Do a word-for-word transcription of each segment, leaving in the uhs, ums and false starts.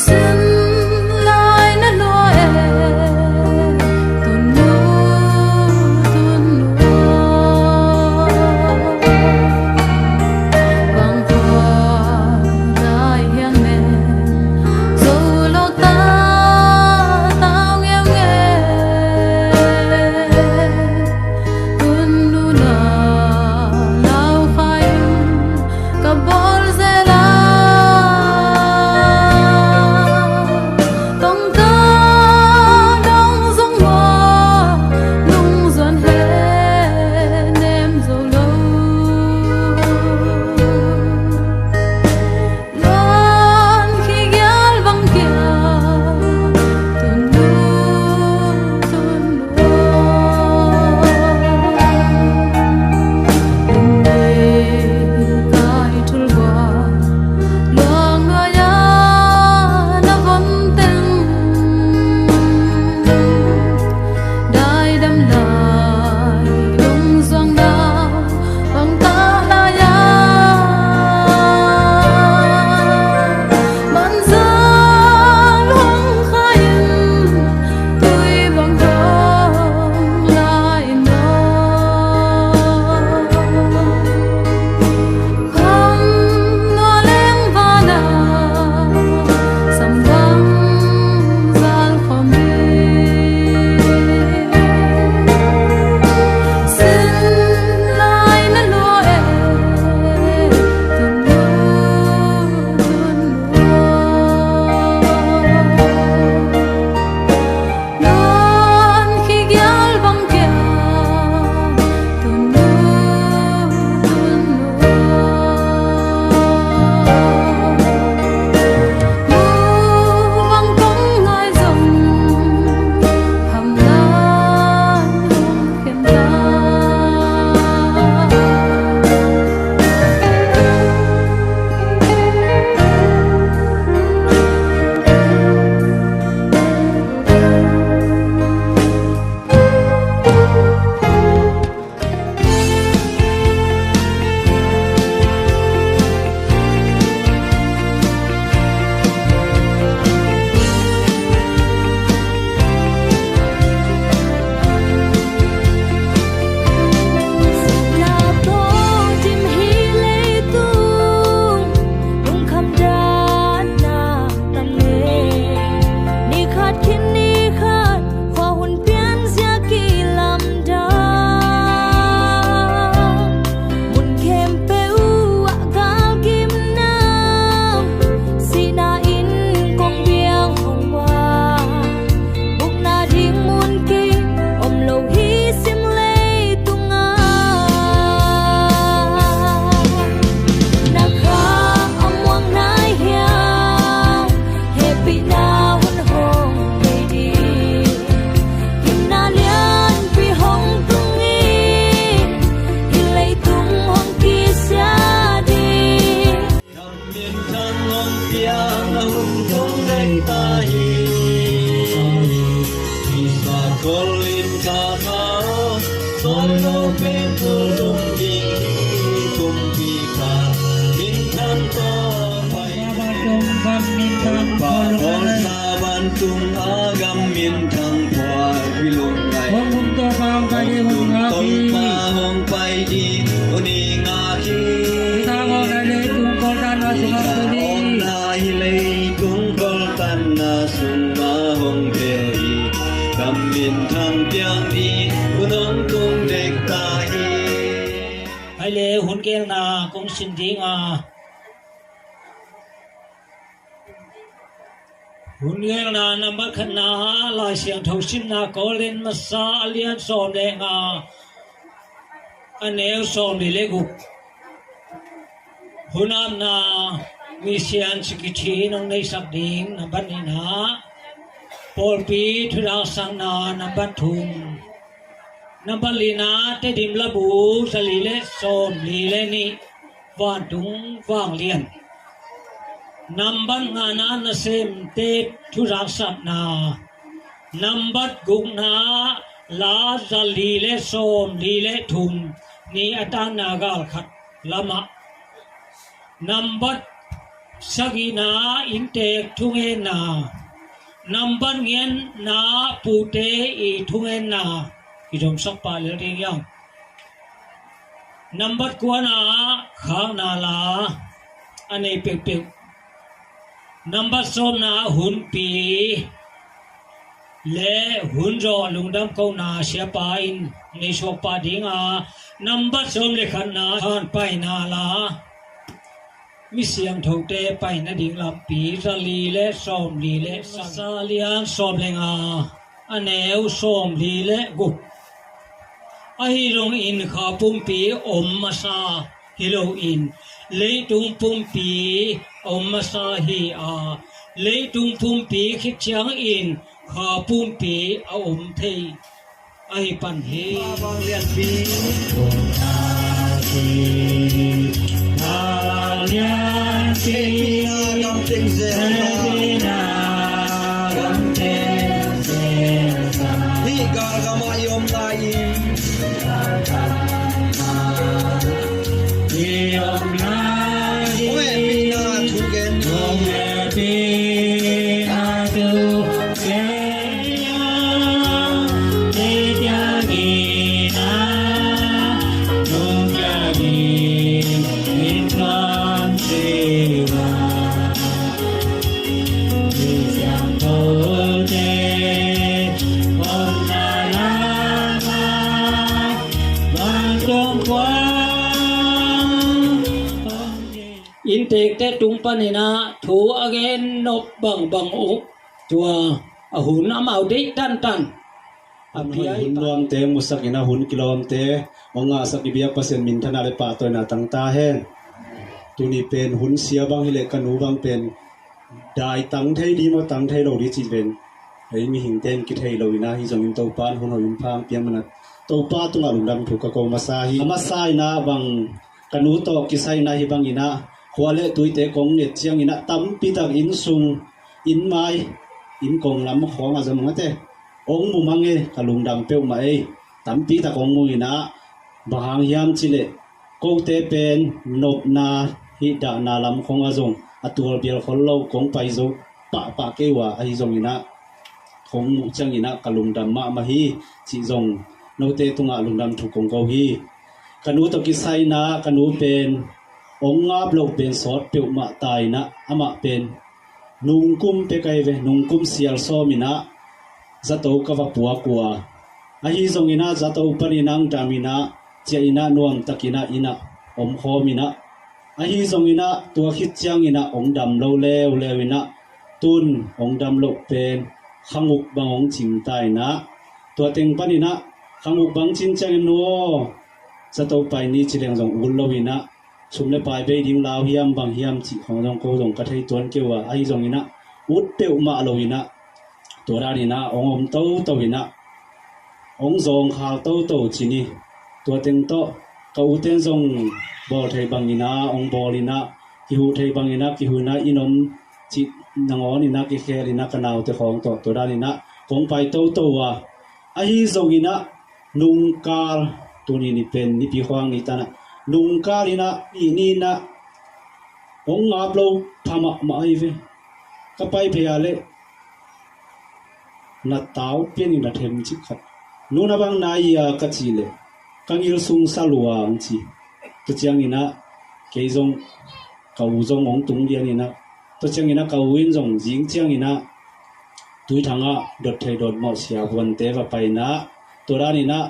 Sin lai na lua e, tun nu, tun nu. Bang tua dai hiam e, zo lo ta, tau ngiau nge. Tun nu na lau khai in ka bawl zel a, tongka dong zong maw, lungzuan he nem zo lo. Luan khigial bang kia, tun nu, tun nu. Inn dei kai thul bua, luang nuai-a na von teng. Dai dam lai, lungzuang dau, bang ta lai-a. Manzal hong khai in, tui bang hong lai in aw. Kham nua leng vana, sam bang zal khawm hi. Sin lai na lua e, tun nu, tun nu. Luan khigial bang kia, tun nu, tun nu. Muvang kong ngai zong, hamlan hong khen ta. Tam le, ni khat khin ni khat, khua hun pian zia kilamdang. Mun khempeuh ah galkimna, sihna in kong biak hong ua. Bukna ding mun kei om lo hi sim leitung ah. Na kha a muang nai hiam, hehpihna hun hong nei ding. Gimna lianpi hong tung in, hih leitung hong kisia ding. Minthang hong piang a hun tung dek ta hi. Kisa khol in ka kha, khol lo pen khol dum ding hi kumpi ka. Minthang tawh pai. Sa Vantung gam minthang khol lum. Pa khol sa Vantung a gam minthang pua hi lum ngai. Hong kum Topa hong pai ding hun ngak hi. Hong kum Topa hong pai ding hun hi ngak hi. Hi ta hong lai leitung koltanna sungah tung hi. Hi ta hong lai leitung koltanna sungah hong tel hi. Gam minthang piang ding hun hong tung dek ta hi. Hai le hun gelna kong sin ding a. Hun gelna nambat khatna, Lai Siangtho simna Korin masa a lian sawm le nga, a neu sawm li le guk. Hun apna, misian sikithih nong neisak ding nambat nihna, pawlpi thudaksakna nambat thum. Nambat lina, Tedim labu zali le sawm li le nih, vantung vanglian. Nambat ngana, nasemte thudaksakna. Nambat gukna, la zali le sawm li le thum, ni a tanna gal khat lamah. Nambat Sagihna, inntek thungetna. Nambat giatna, pute i thungetna. Kizomsak pah lel ding hiam? Nambat kuana, khakna la a nei peuhpeuh. Nambat sawmna, hunpi le hun zawh lungdam kohna siapa in nei suak pah ding a, nambat sawm le khatna, hanpaina la mi siangthote paina ding lampi, za li le sawmli le sa, za lian sawm le nga, a neu sawmli le guk. Ahi zongin kha pumpi om masa hi loin, leitung pumpi om masa hi a, leitung pumpi khit ciangin kha pumpi a om thei ahi pan hi. Hih galgam ah i om lai in, hong hehpihna thugen, hong hehpihna thugen. Inntekte tung panin ah thu a gen nop bangbang uh, tua a hun amau deih tantan. A piai hun nuamte musak in ah hun kilawmte hong ngahsak i biak Pasian minthanna le pahtawina tang ta hen. Tuni pen hun sia bang hileh ka nu bang pen dai tang thei ding maw, tang thei lo ding cih pen ei mihingte in kithei lo in ah, ahi zongin Topa in hun hoih hun pha hong piak manin ah Topa tungah lungdam thu ka ko masa hi. A masa in ah bang ka nu tawh kisai in ah hih bangin ah khua le tuite kong nget ciangin ah tampi tak inn sung, inn mai, inn kong lam khawng a zong mate hong mu mang e, ka lungdam peuhmah ei. Tampi tak hong mu in ah, bang hang hiam cih leh kote pen nopna, hih dahna lam khawng a zong a tual bial khol lo, kong pai zo pahpah kei uh a, ahi zongin ah kong muh ciangin ah ka lungdam mahmah hi cih zong note tungah lungdam thu kong ko hi. Ka nu tawh kisai in ah ka nu pen hong ngap loh pen sawt peuhmah ta in ah, amah pen nungkum pek ahi ve, nungkum sial sawm in ah zato ka va puak uh a, ahi zongin ah zato panin ah hong dam in ah, ciah in ah nuamtak in ah inn ah om khawm in ah, ahi zongin ah tua khit ciangin ah hong dam lo leuleu in ah, tun hong dam loh pen khanguk bang hong cing ta in ah, tua teng panin ah khanguk bang cin ciangin, nu aw, zato pai ni ci leng zong ut lo in ah, sum le pai bei ding lau hiam bang hiam cih khawng zong ko zong ka thei tuan kei uh a, ahi zongin ah ut peuhmah lo in ah, tua dan in ah hong om toto in ah, hong zawngkhal toto ci ni. Tua teng tawh ka ute in zong bawl thei bangin ah hong bawl in ah, kihuh thei bangin ah kihuh in ah, inn om cih nangawn in ah kikhel in ah ka naute khawng tawh tua dan in ah kong pai toto uh a, ahi zongin ah nungkal, tuni ni pen nipi khuang ni tan ah, nungkal in ah, ih ni in ah hong ngap lo pha mahmah ahi ve. Ka pai phei a leh na tau pian in na them cik khat, nu na bang na hia ka cih leh ka ngil sung sa lua hong ci. Tua ciangin ah kei zong ka u zong hong tung lian in ah, tua ciangin ah ka u in zong zing ciangin ah Tuithang ah dot thei dot mawh siavuante va pai in ah, tua dan in ah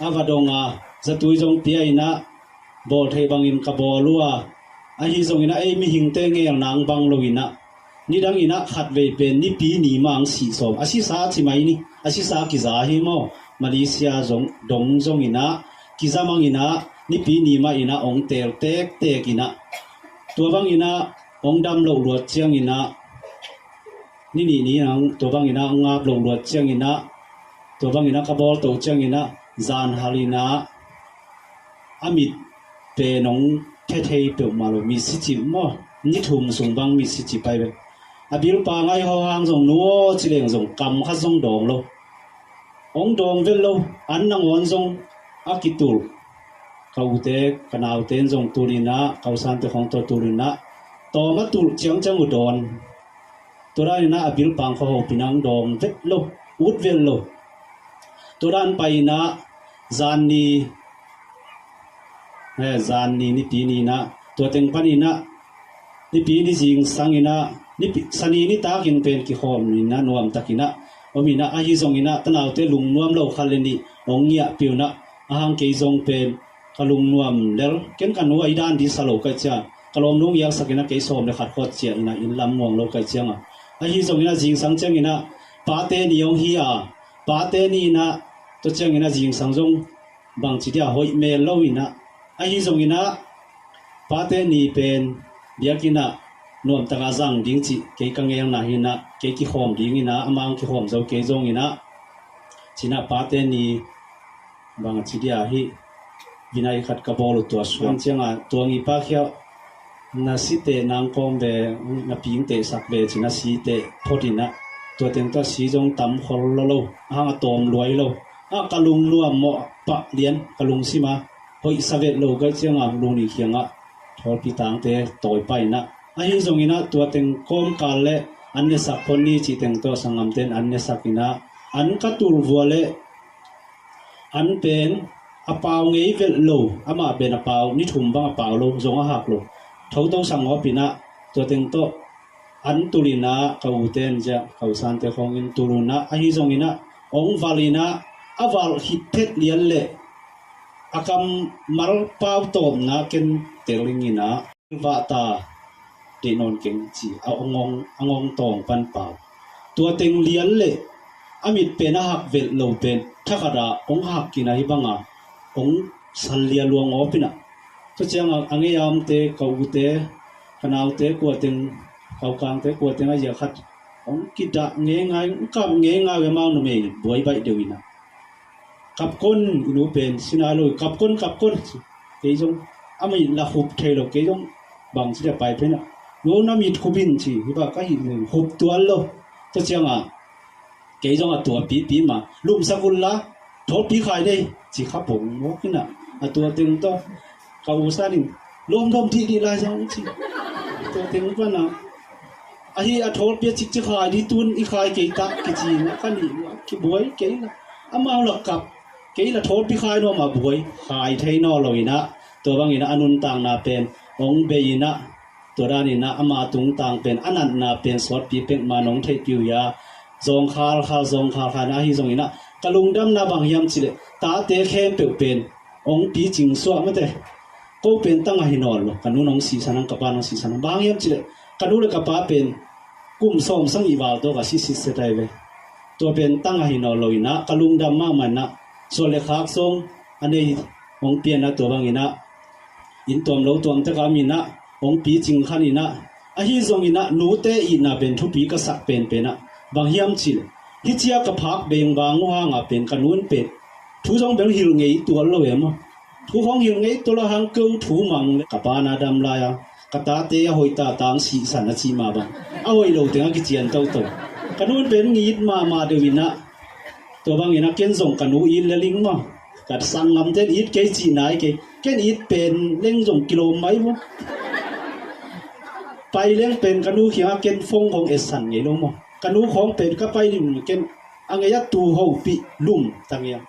a va dong a, zatui zong pia in ah, bawl thei bangin ka bawl uh a, ahi zongin ah ei mihingte ngelna hong bang lo in ah, nidang in ah khatvei pen nipi ni mah hong sih sawm, a sisa ci mai ni, a sisa kiza hi maw, Malaysia zong dong zong in ah kiza mang in ah nipi ni mah in ah hong teel tektek in ah, tua bangin ah hong dam loh luat ciangin ah, ni nih ni in ah tua bangin ah hong ngap loh luat ciangin ah, tua bangin ah ka bawl to ciangin ah, zan hal in ah a mit pen hong thethei peuhmah lo, mit sicip maw, ni thum sung bang mit sicip ahi ve. A bilpa ngai haw hang zong, nu aw ci leng zong kam khat zong dawng lo, hong dawng vet lo, an nangawn zong a kitulh. Ka ute ka naute in zong tul in ah, ka u Sante khawng tawh tul in ah, Tawm a tulh ciangciang uh dawn. Tua dan inah a bilpang khuahopih nang dawng vet lo, ut vet lo. Tua dan pai inah zan ni, eh, zan ni nipi ni inah, tua teng pan inah nipi ni zingsang inah, nipi, sani nitakin pen kikhawm inah nuamtak inah om inah, ahi zong inah tanaute lungnuam lo khat le nih hong ngiahpih uh inah, ahang kei zong pen ka lungnuam lel, ken ka nu a i dan di sa lo ka hih ciang ka lawm nu ngiaksak inah kei sawm le khat khawng ciah inah inn lam muang lo ka hih ciang a. Ahi zong inah zingsang ciang inah pate ni hong hi a, pate ni inah tua ciang inah zingsang zong bangci dia hoih mel lo inah. Ahi zong inah pate ni pen biakinn ah nuamtak a zang ding cih kei ka ngelna hi inah, kei kikhawm ding inah, amah hong kikhawm zo kei zong inah, ci inah pate ni bangci dia hih vinai khat ka bawl uh tua suang ciang a, tua ngipa khiah na siteh nang kawm ve, na pingteh sak ve ci inah siteh phot inah, tua teng tawh si zong tam khol lo lo, ahang a tawm luai lo. A ka lungnuam mawh pah lian, ka lungsim a hoih sa vet lo ka hih ciang a, lungni khiang ah thawlpi tangte tawi pah inah. Ahi zong inah tua teng kawmkal le an nesak phot ni cih teng tawh sanggamte in an nesak inah, an ka tulh vua le an pen a pau ngei vet lo, amah pen a pau ni thum bang a pau lo, zong a hak lo. Thoto sang awp inah tua teng tawh an tulh inah, ka ute in zia, ka u Sante khawng in tulh uh inah, ahi zong inah hong valh inah, a valh khit phet lian le a kammal pau tawpna ken tel ing inah, vah ta deih nawn keng ci a, a ngong, a ngong tawng pan pau. Tua teng lian le a mit pen a hak vet lo pen thakhat a hong hak khin a, hih bang a hong sal lia luang awp inah. Tua ciang a, a ngei a omte, ka ute, ka naute kua teng, ka u Kangte kua teng a zia khat hong kidah ngeingai, hong kap ngeingai ve, amau numei buai baih deuh inah. Kap kon, i nu pen si nai lo, kap kon, kap kon. Kei zong a mit la khup thei lo, kei zong bangci dia pai pen a, no na mit khup in ci, hih bang ka hih leng khup tuan lo. Tua ciang a kei zong a tua pipi ma, lumsak un la, thawlpi khai dei ci, kha pong mawk inah. A tua teng tawh ka u San in, lawmlawm dihdih lai zong ci. Tua teng pan a, ahi a thawlpi a cikcik khai di, tun i khai kei tak kici inah, ka nih kibuai kei la. Amau la kap, kei la thawlpi khai nuam a buai, khai thei nawn lo inah. Tua bang inah a nuntakna pen hong bei inah, tua dan inah ama tungtang pen, a natna pen sawtpi pek ma nong theihpih uh hia. Zawng khalkhal, zawng khalkhal inah, ahi zong inah ka lungdamna bang hiam cih leh tate khempeuh pen hong picing suah mate. Ko pen tang ahi nawn lo, ka nu nong sihsan ang, ka pa nong sihsan ang. Bang hiam cih leh ka nu le ka pa pen kum sawm sang i val tawh ka sisitset ai ve. Tua pen tang ahi nawn lo inah ka lungdam mahmah inah, suan le khak zong a nei hong pia inah, tua bang inah inn tuam lo tuam tek a om inah hong picing khan inah. Ahi zong inah nute itna pen thupi ka sak penpen ah, bang hiam cih leh hih cia ka phak beng vang uh hang a pen ka nu in pen thu zong bel hilh ngei tual lo e maw. Thu khawng hilh ngei tual a hang, ko thu mang le ka pa na dam lai a, ka tate a hoih ta tang sihsan a cih mah bang, a hoih lo teng a kician toto. Ka nu in pen ngit mahmah deuh inah, tua bang inah ken zong ka nu it lel ing maw. Ka sanggamte in it kei cih nai kei, ken it pen leng zong kilawm mai maw. Pai leng pen ka nu khiang a ken phone khawng etsan ngei lo maw. Ka nu khawng pen ka pai ding ken a ngei a tu hopih lum ta ngei a.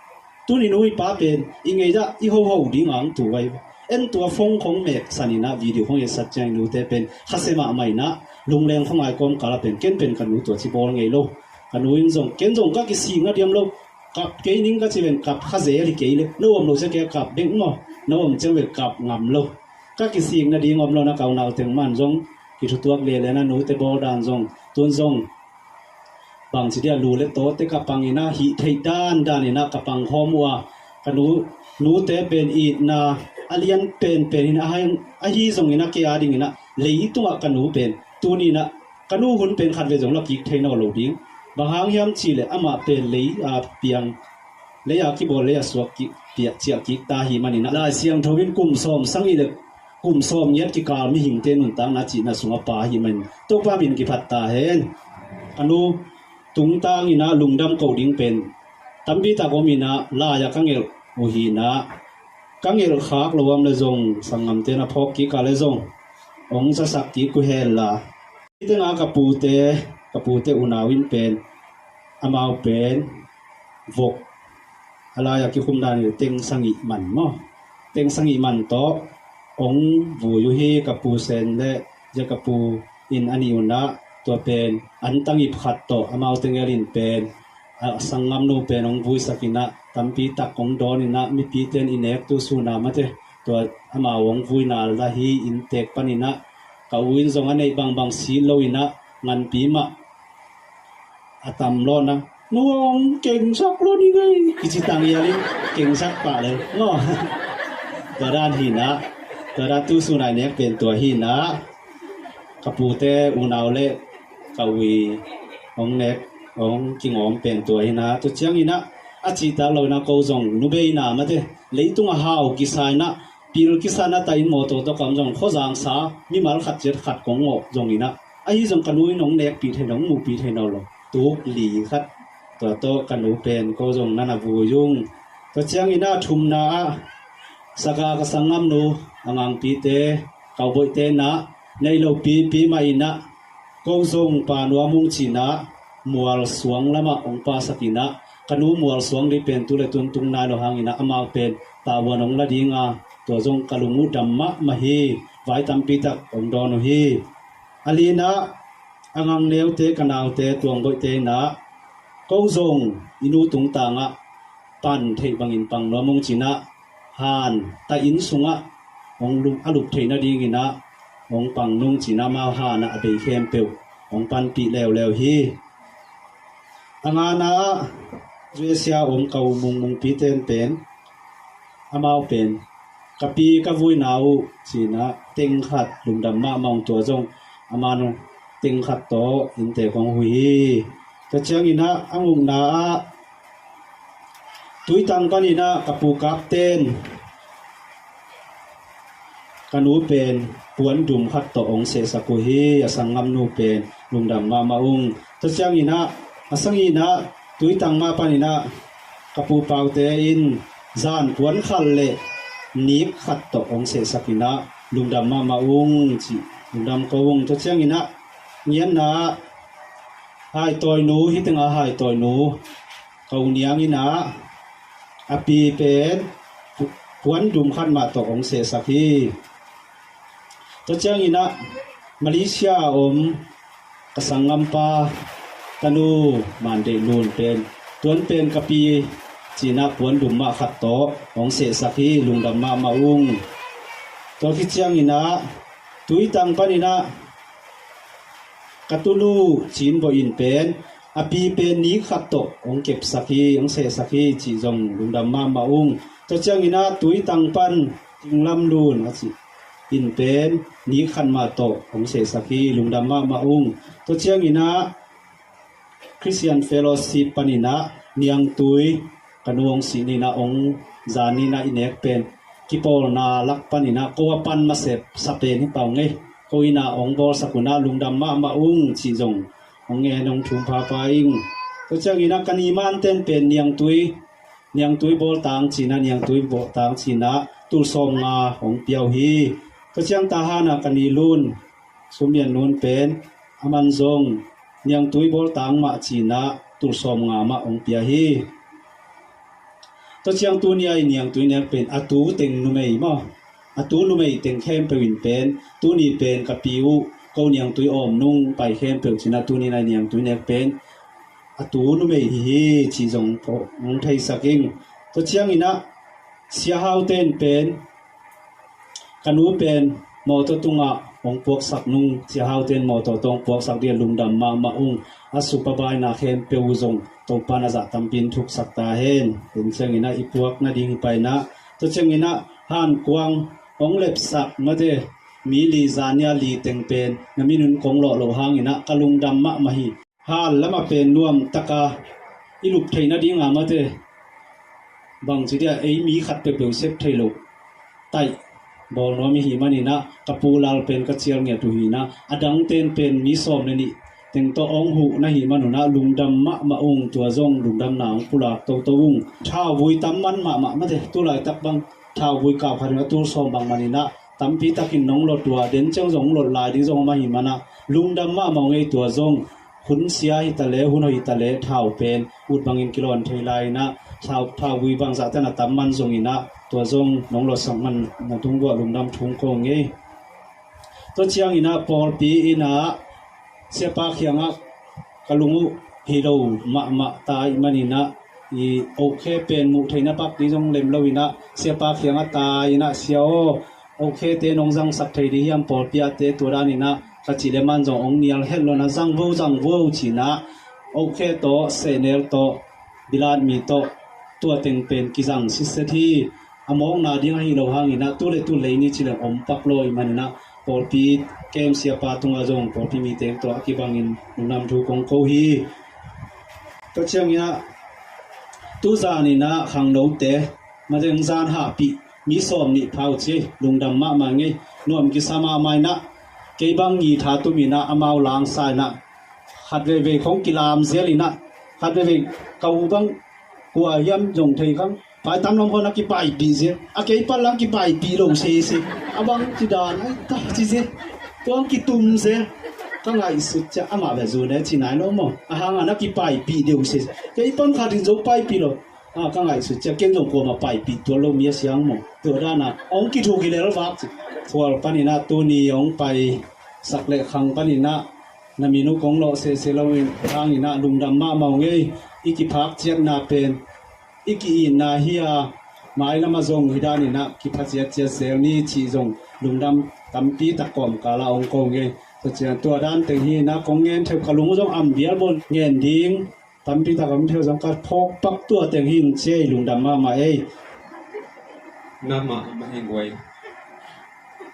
Tuni nu i pa pen i ngei a i hoho ding ang tu vai. En tua phone khawng meksan inah, video khawng etsat ciang i nute pen khasia mahmah inah, lungleng khawng ai kawmkal a pen ken pen ka nu tua ci bawl ngei lo. Ka nu in zong, ken zong ka kisik na diam lo. Kap kei ning ka ci ven, kap kha zel hi kei le, no om lo sia kei a kap bek maw. No om ciang vel kap ngam lo. Ka kisik nading om lo na, ka unau teng man zong kithutuak lele na, nute bawl dan zong, tun zong bangci dia lu le tawte ka pang inah, hih theih dandan inah ka pang khawm uh a. Ka nu, nute pen itna a lian penpen inah, ahi zong inah kei a ding inah leitungah ka nu pen tuni inah ka nu hun pen khat ve zong la kik thei nawn lo ding. Bang hang hiam cih leh amah pen lei a piang, lei a kibawl, lei a suak kik, piah ciah kik ta hi man inah, Lai Siangtho in kum sawm sang ih le kum sawm ngiat kikal mihingte nuntakna cihna sungah pa hi man, Topa min kiphat ta hen. Ka nu tungtang inah lungdam koh ding pen tampi tak om inah, lai a ka ngelh uh hi inah, ka ngelh khak lo om le zong, sanggamte na phawk kik a le zong, ong zasak kik uh hen la. Hih tengah ka pute, ka pute unau in pen, amau pen vok a lai-a kikhum dan hi, teng sagih man maw, teng sagih man tawh ong vui uh hi. Ka pu Sen le zia ka pu in a nih un ah, tua pen antang ip khat tawh amau tegel in pen a sanggamnu pen ong vuisak in ah, tampi tak ong dawn in ah, mipite in i nek tu sun a mate, tua amau ong vuina la hi. Inntek panin ah ka u in zong a neih bangbang sit lo in ah, nganpi mah a tam lo na, "Nu ong kengsak lo ni ngei," kici tang hial in kengsak pah le maw. Tua dan hi in ah, tua dan tu sun a i nek pen tua hi in ah, ka pute unau le ka u i ong nek, ong kingawm pen tua hi in ah. Tua ciangin ah, a cihtak lo in ah, ko zong nu bei na mate, leitung a hau kisa in ah, pil kisa in ah, ta in mawtaw tawh kam zong khuazang sa mimal khat ciat khat kong ngawh zong in ah, ahi zong ka nu in ong nekpih thei, ong muhpih thei nawn lo, tuk li khat. Tua tawh ka nu pen ko zong na na vui ung. Tua ciangin ah, thumna ah, saka ka sanggamnu, a ngangpite, ka u boihte in ah, nei lo pipi mah in ah, ko zong pa nuam ung ci in ah, mual suang lamah ong pasak in ah, ka nu mual suang ding pen tu le tun tung nai lo hangin ah, amau pen tavuan ong la ding a, tua zong ka lung uh dam mahmah hi. Vai tampi tak ong dawn uh hi. A lina ah, a ngangneute, ka naute, tuangboihte in ah, ko zong i nu tungtang ah pan theih bangin pang nuam ung ci in ah, han ta inn sungah ong lup, a lup theih nadingin ah ong pang nung ci in ah, amau han ah a bei khempeuh ong panpih leuleu hi. A ngana ah, U S A om ka u Mungmung pite in pen, amau pen, "Ka pi ka vuina uh," ci in ah, teng khat, lungdam mahmah ung. Tua zong aman teng khat tawh inntek ong vui hi. Tua ciangin ah, a gukna ah, Tuitang panin ah ka pu Kapten, ka nu pen puan dum khat tawh ong sehsak uh hi. A sanggamnu pen lungdam mahmah ung. Tua ciangin ah, a sagihna ah, Tuitang mah panin ah ka pu Paute in zan puan khat le nik khat tawh ong sehsak in ah, lungdam mahmah ung ci, lungdam ko ung. Tua ciangin ah, ngianna ah, Haitawinu, hih tengah Haitawinu, ka u Niang in ah, a pi pen pu-, puan dum khat mah tawh ong sehsak hi. Tua ciangin ah, Malaysia a om ka sanggampa tanu Mandeih Lun pen, tuan pen ka pi ci in ah puan dum mah khat tawh ong sehsak hi. Lungdam mahmah ung. Tua khit ciangin ah, Tuitang panin ah ka tunu Cin Boih in pen, a pi pen nik khat tawh ong kepsak hi, ong sehsak hi cih zong lungdam mahmah ung. Tua ciangin ah, Tuitang pan Cing Lam Lun a ci in pen nik khat mah tawh ong sehsak hi, lungdam mahmah ung. Tua ciangin ah, Christian Fellowship panin ah Niangtui, ka nu ong sih ni in ah, ong zan ni in ah i nek pen, kipawlna lak panin ah ko a pan masa pen hi pah ung ei. Ko in ah ong bawlsak un ah, lungdam mahmah ung cih zong ong ngen, ong thum phapha ing. Tua ciangin ah, ka ni Manten pen Niangtui, Niangtui Bawltang ci in ah, Niangtui Bawltang ci in ah tul sawmnga ong pia uh hi. Tua ciang Tahan ah ka ni Lun, Sum Mian Lun pen, aman zong Niangtui Bawltang mah ci in ah tul sawmnga mah ong pia hi. Tua ciang tuni a i Niangtui nek pen a tu teng numei maw, a tu numei teng khempeuh in pen, tuni pen ka pi uh, ko Niangtui awm nung pai khempeuh ci in ah, tuni a i Niangtui nek pen a tu numei hi hi cih zong ong theisak ing. Tua ciangin ah, Sia Hauten pen, ka nu pen mawtaw tungah ong puaksak nung, Sia Hauten mawtaw tawh ong puaksak ding a, lungdam mahmah ung. A supabaina khempeuh uh zong Topa'n a zah tampi in thuksak ta hen. Tua ciangin ah i puak nading pai in ah, tua ciangin ah, Hankuang ong lepsak mate, mi li, zania li teng pen na minun kong lawh loh hangin ah ka lungdam mahmah hi. Hal lamah pen nuamtaka i lup theih nading a mate, bangci dia, ei mi khat peuhpeuh sep thei lo, taih bawl nuam i hih manin ah, ka pu Lal pen ka cial ngiat uh hi in ah, a dangten pen mi sawm le nih teng tawh ong huh na hih man un ah, lungdam mahmah ung. Tua zong lungdamna ong pulak toto ung. Thauvui tam man mahmah mate, tu laitak bang thauvui kau khat in a tul sawm bang manin ah, tampi takin nong lot uh a, den ciang zong hong lot lai ding zong om ahih manin ah lungdam mahmah ung ei. Tua zong hun sia hi ta leh, hun hoih hi ta leh, thau pen ut bangin kilawn thei lai in ah, thau, thauvui bangzah ten a tam man zongin ah, tua zong nong lotsak man na tung uah lungdam thu kong ko ung ei. Tua ciangin ah pawlpi in ah siapa kiangah ka lung uh hi lo mahmah ta ahih manin ah, i, okay pen muh theihna bak ding zong lem lo in ah siapa kiangah tai in ah, "Sia aw, okay te nong zangsak thei ding hiam, pawlpi ah te?" tua danin ah ka cih leh aman zong hong nial het lo in ah, "Zang vo, zang vo," ci in ah, okay tawh, sehnel tawh, bilat mi tawh, tua teng pen kizang sitset hi. A mawkna ding ahi lo hangin ah tu le tu lei ni ci leng om pak lo ahih manin ah pawlpi kem siapa tungah zong pawlpi mite tawh a kibangin lungdam thu kong ko hi. Tua ciangin ah tu zanin ah khangnote, ma zeng zan hahpih mi sawm nih pha uh ci, lungdam mahmah ung ei. Nuam kisa mahmah in ah, kei bang ngi tha tum in ah amau langsa in ah, khat veivei khong kilam zel in ah, khat veivei ka u bang kua hiam zong thei kang, pai tam lam khong a kipaipih zel, a kei pan lam kipaipih lo sese, a bang ci dan ai ta ci zel, tua kitum zel. Ka ngaihsut ciang amah beh zu ne ci nai lo maw, a hang a na kipaipih deuh sese, kei pan khat in zong paipih lo. A, ka ngaihsut ciang ken zong kuamah paipih tuan lo mi a siang maw. Tua dan a hong kithuk hi lel vak ci. Khual panin ah tuni hong paisak leh khang panin ah na min uh kong lawh sese lo in, hangin ah lungdam mahmah ung ei. I kiphak ciatna pen, i ki-itna hi a, mailam ah zong hi danin ah kipha ciatciat zel ni cih zong lungdam tampi tak kawmkal ah hong ko ung ei. Tua ciang tua dan teng hi in ah kong ngen theuh, ka lung uh zong am bial bawn ngen ding tampi tak om theuh zong ka phawk pak, tua teng hi ing ci ei, lungdam mahmah ei. Namah mah hi guai.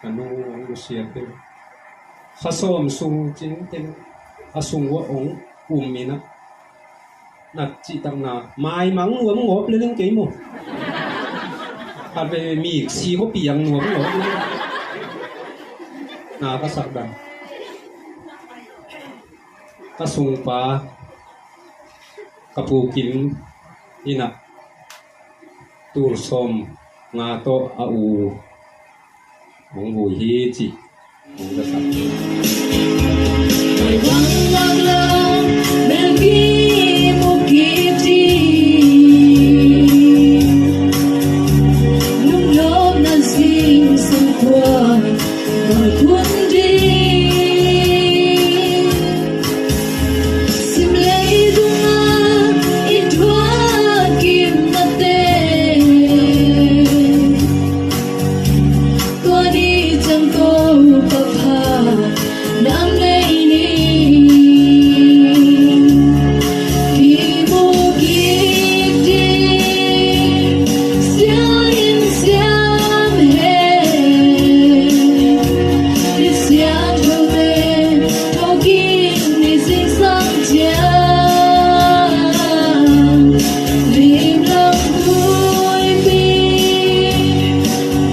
Ka nu hong lusia pen kha sawm sung cin teng a sung uah hong um in ah, nat cihtakna maimang nuam ngawp lel ing kei maw. Khat vei mik si khuapi ang nuam ngawp lel ing. Na ka sak dan. Ka sungpa, ka Pu Kim in ah tul sawm nga tawh a u hong vui hi cih hong ka sak. Sim leitungah i thuak kim nate, tua ni ciang Topa pha na nei ni. Kimu kik ding sianginn siam hen, ni siangthote thawhkik ni zingsang ciang, limlang tuipi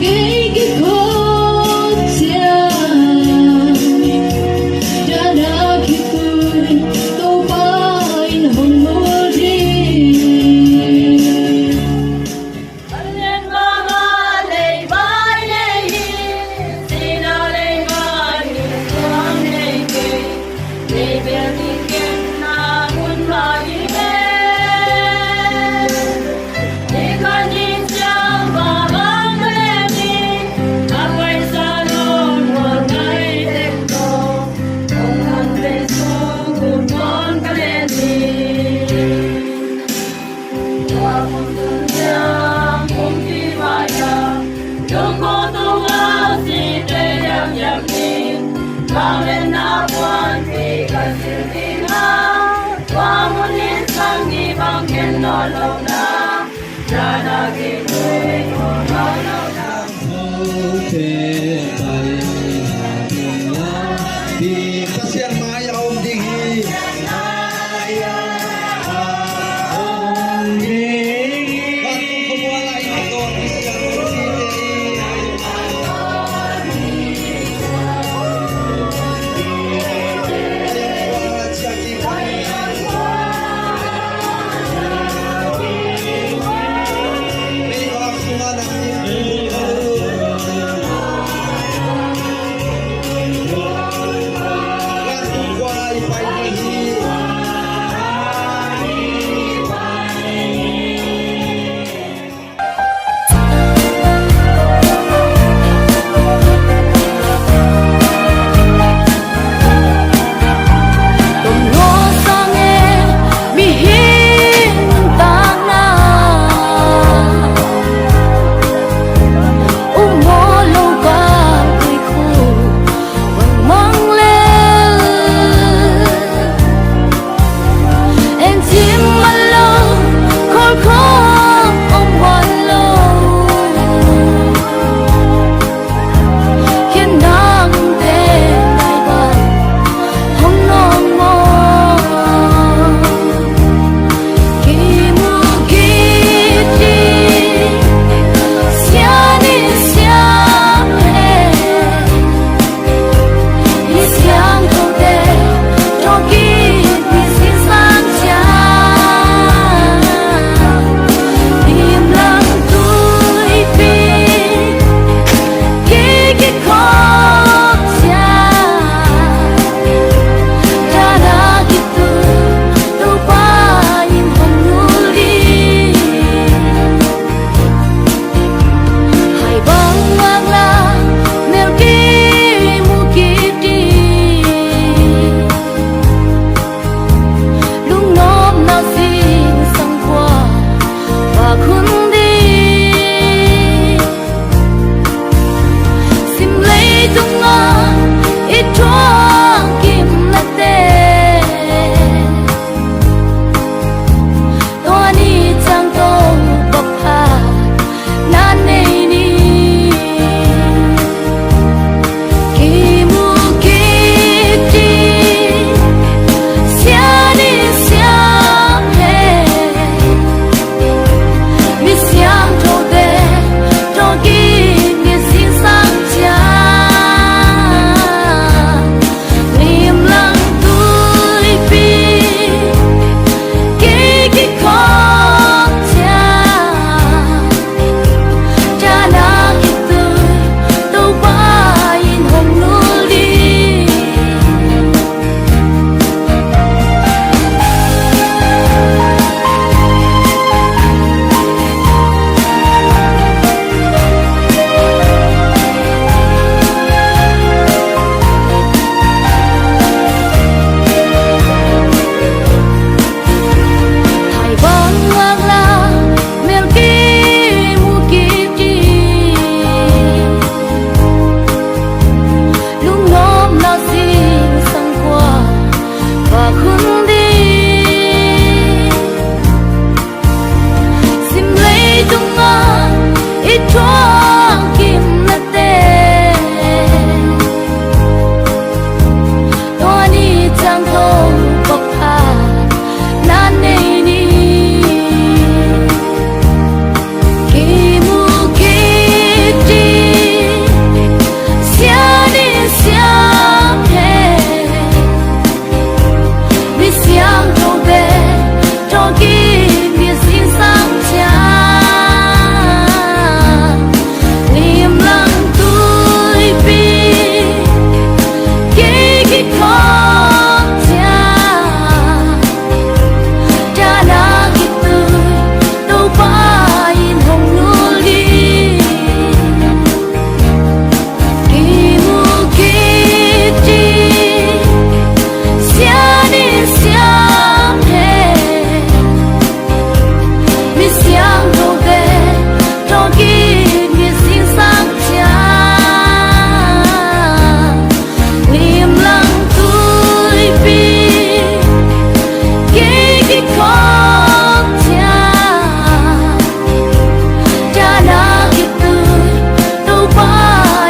kei kikhop ciang, dana khitui Topa in hong mu ding. Pasian mai a om ding hi. Kong ciah, danak i tun Topa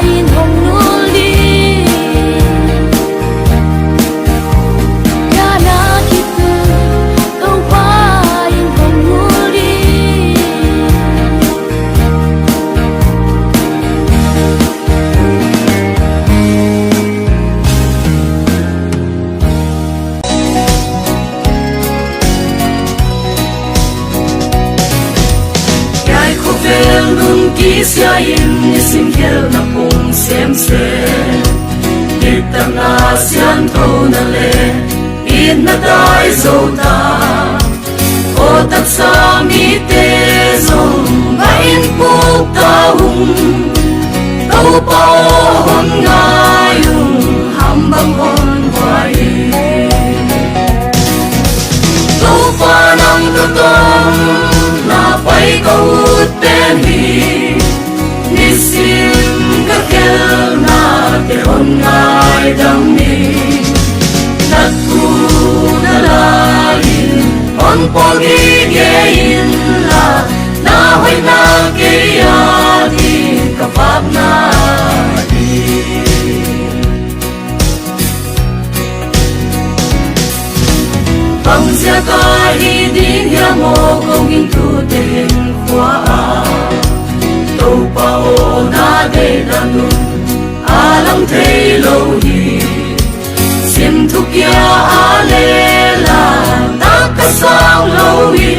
in hong nul ding. Danak i tun Topa in hong nul ding. Hiai khovel nung kisia in nisim khelna pung semsem, diktakna sianthona le itna dai zo ta. Aw taksa mite zong va in puk ta ung. Topa aw hon ngai ung, ham bang hon huai hi. Topa nang tawh tawng na pai ka ut pen hi. Nisim ka khelnate hon ngaidam ni. Na thu na la in hon pawl gige inla, na hoihna kei ading ka vakna hi. Bang ziak a hi ding hiam aw, ko gingtute in khua a, Topa aw na deihdan un a lang thei lo hi. Sim thuk kia a lela tak ka sang lo hi.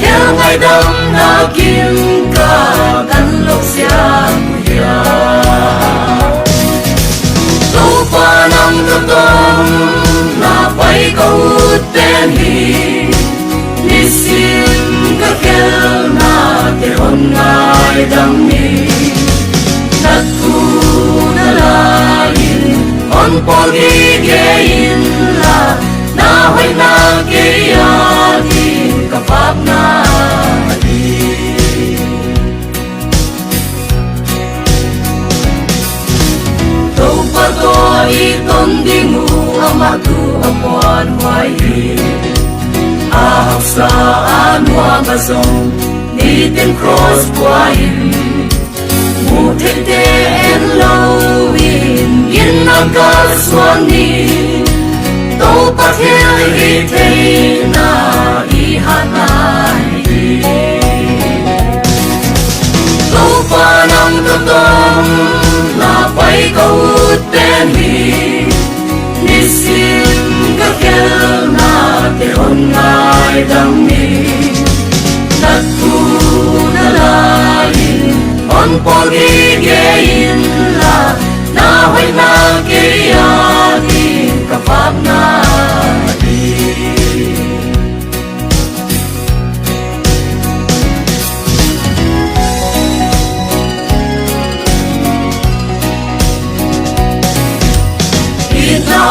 Khel ngaidamna kin ka kan lok siang hia. Topa nang tawh tawng na pai ka ut pen hi. Nisim ka khelnate hon ngaidam ni. Na thu na la in hon pawl gige inla, na hoihna kei ading ka vakna hi. Topa tawh i ton ding uh amah thu a muanhuai hi. A haksa a nuam a zong nitin cross pua in, muh theite en lo in ginna kal suak ni. Topa thilhih theihna i hatna hi. Topa nang tawh tawng na pai ka ut pen hi. Nisim ka khelnate hon ngaidam ni. Na thu na la in hon pawl gige inla, na hoihna kei ading ka vakna hi. Itna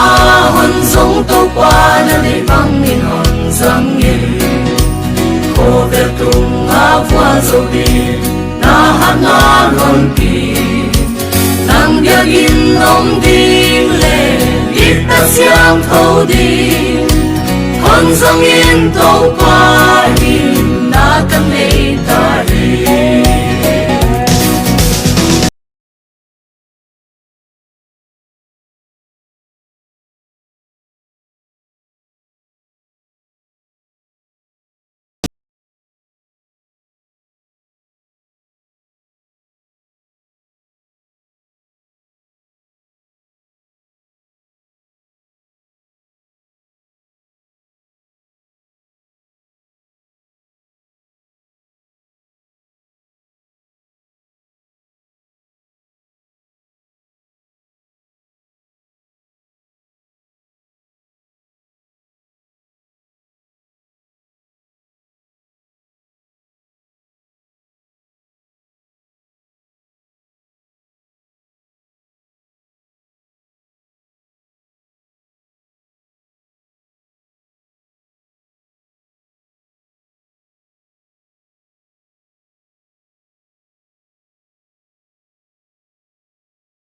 hon zong Topa na deih bangin hon zang in. Khovel tungah vualzo ding na hatna honpi. Nang biakinn om ding le diktak siangtho ding, hon zangin Topa in na ka nei ta hi.